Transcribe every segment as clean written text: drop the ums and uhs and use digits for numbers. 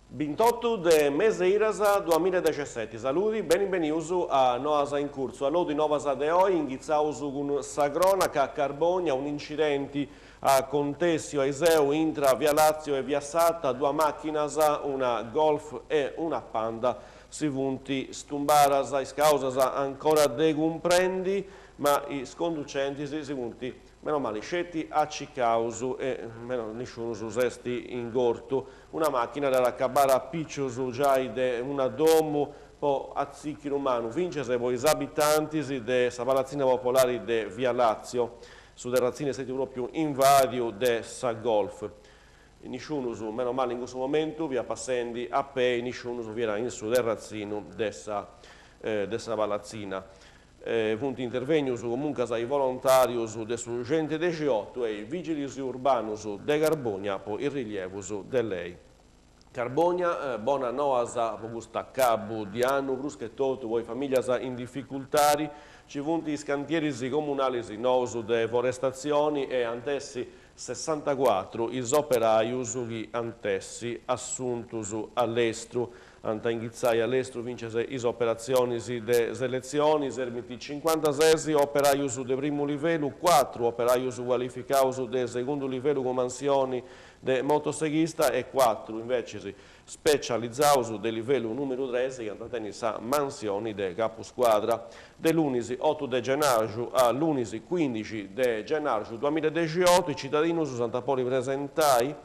Bintotu de mes'e iras duamilla e dexesseti. Saludi, beni benius a Noas in Curtzu. Allodi novas de oi, inghitzaus cun sa cronaca, Carbogna, un'incidenti acontèssiu aiseu intra via Lazio e via Satta, duas màchinas, una Golf e una Panda, si funt stumbadas. Is causas ancora de cumprendi, ma is conducentis si funt Meno mali sceti acicaus e meno nisciunus s'est ingortu. Una machina dd'at acabada a picius giai de una domu po atzìchiru mannu, fintzas po is abitantis de sa palatzina popolari de via Lazio. Su terratzinu est stètiu pròpiu invàdiu de sa Golf. Nisciunus, meno mali in cussu momentu, fiat passendi a pei, nisciunus fiat in su terratzinu de sa de sa palatzina. Funt intervènnius comuncas is volontàrius de su centudexiotu e is vìgilis urbanus de Carbònia po is rilievus de lei. Carbònia, bona noas po custu acabu di annu, prus che totu po is famìllias in dificultadi, ci funt is cantieris comunalis nous de forestatzioni e ant essi sessantacuatru is operajus chi ant essi assuntus a lestru. Ant a inghitzai a lestru fintzas is operatzionis de seletzioni, serbint cincuantases operajus de primu livellu, cuatru operajus cualificaus de segundu livellu cun mansioni de motoseghista e cuatru invecis specializaus de livellu nùmeru tres chi ant a tenni sa mansioni de capuscuadra. De lunis otu de genàrgiu a lunis cuindixi de genàrgiu duamillaedexiottu is citadinus s'ant a podi presentai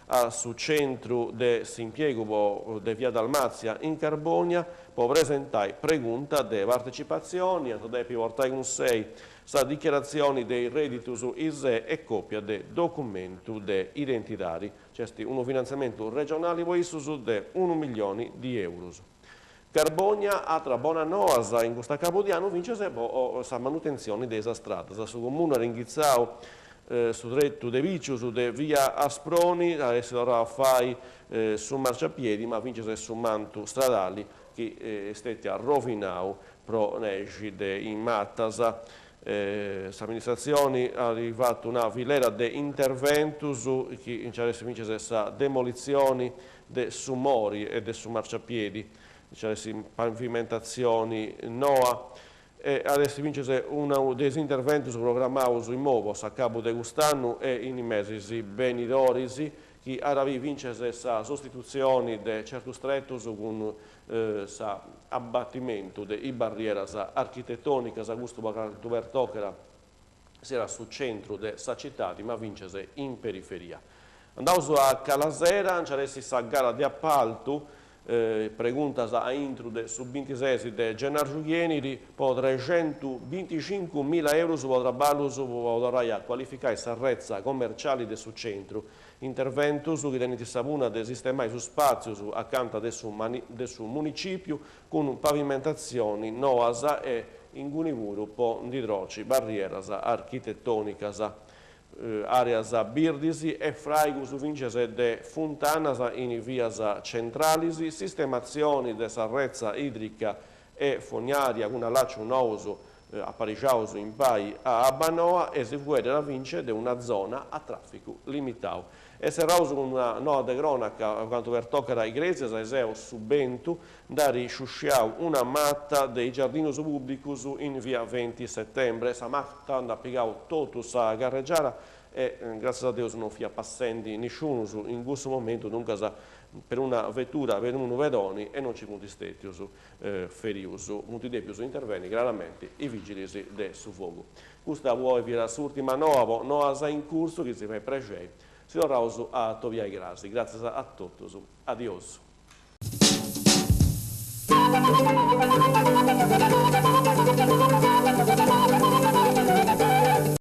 a su Centru de s'Impiegu de via Dalmazia in Carbònia po presentai pregunta de partecipatzioni, ant a depi portai cun sei sa dichiaratzioni de is rèditus ISEE e còpia de documentu de identidadi. Nc'est unu finantziamentu regionali po issus de unu millioni di eurus. Carbònia, atra bona noas in custu acabu de annu fintzas po sa manutentzioni de is stradas. Su Comunu at inghitzau su tretu de picius de via Asproni, at essi torrau a fai su marciapiedi ma fintzas su mantu stradali chi est stetiu arrovinau pro nexi de is matas. S'amministratzioni at fatu una filera de interventus chi nci at essi fintzas sa demolitzioni de su mori e de su marciapiedi, nci at essi pavimentatzioni noa e at essi fintzas unu de is interventus programaus immoi po s'acabu de cust'annu e in is mesis benidoris chi at a biri fintzas sa sostitutzioni de certus tretus cun s'abatimentu de is barrieras architetònicas, custu po cantu pertocat siat su centru de sa citadi ma fintzas in periferia. Andaus a Calasera, nci at essi sa gara de apaltu, preguntas a intru de su bintises de gennargiu chi 'enit, po trexentubinticincu mila eurus po traballus po torrai a cualificai sa retza commerciali de su centru. Interventus chi tenint sa punna de sistemai su spàtzius acanta de su de su municipiu cun pavimentatzionis noas e inguni puru po ndi troci barrieras architetònicas, àreas birdis e fràigus fintzas de funtanas in is vias centralis, sistematzioni de sa retza ìdrica e fognaria cun allàcius nous aparixaus impai a Abbanoa e si fueddat fintzas de una zona a tràficu limitau. E serraus cun una noa de cronaca po cantu pertocat Igrèsias, aiseu su bentu nd'at sciusciau una mata de is giardinus pùblicus in via Venti Settembre. Sa mata nd'at pigau totu sa carregiada e gràtzias a Deus non fiat passendi nisciunus in cussu momentu, duncas peruna vetura, perunu pedoni e non nci funt stètius ferius. Funt dèpius intervenni craramenti is vìgilis de su fogu. Custa po oi fiat s'ùrtima noa po Noas in Curtzu, chi si fait prexei. Si torraus a atobiai crasi. Gràtzias a totus. Adiosu.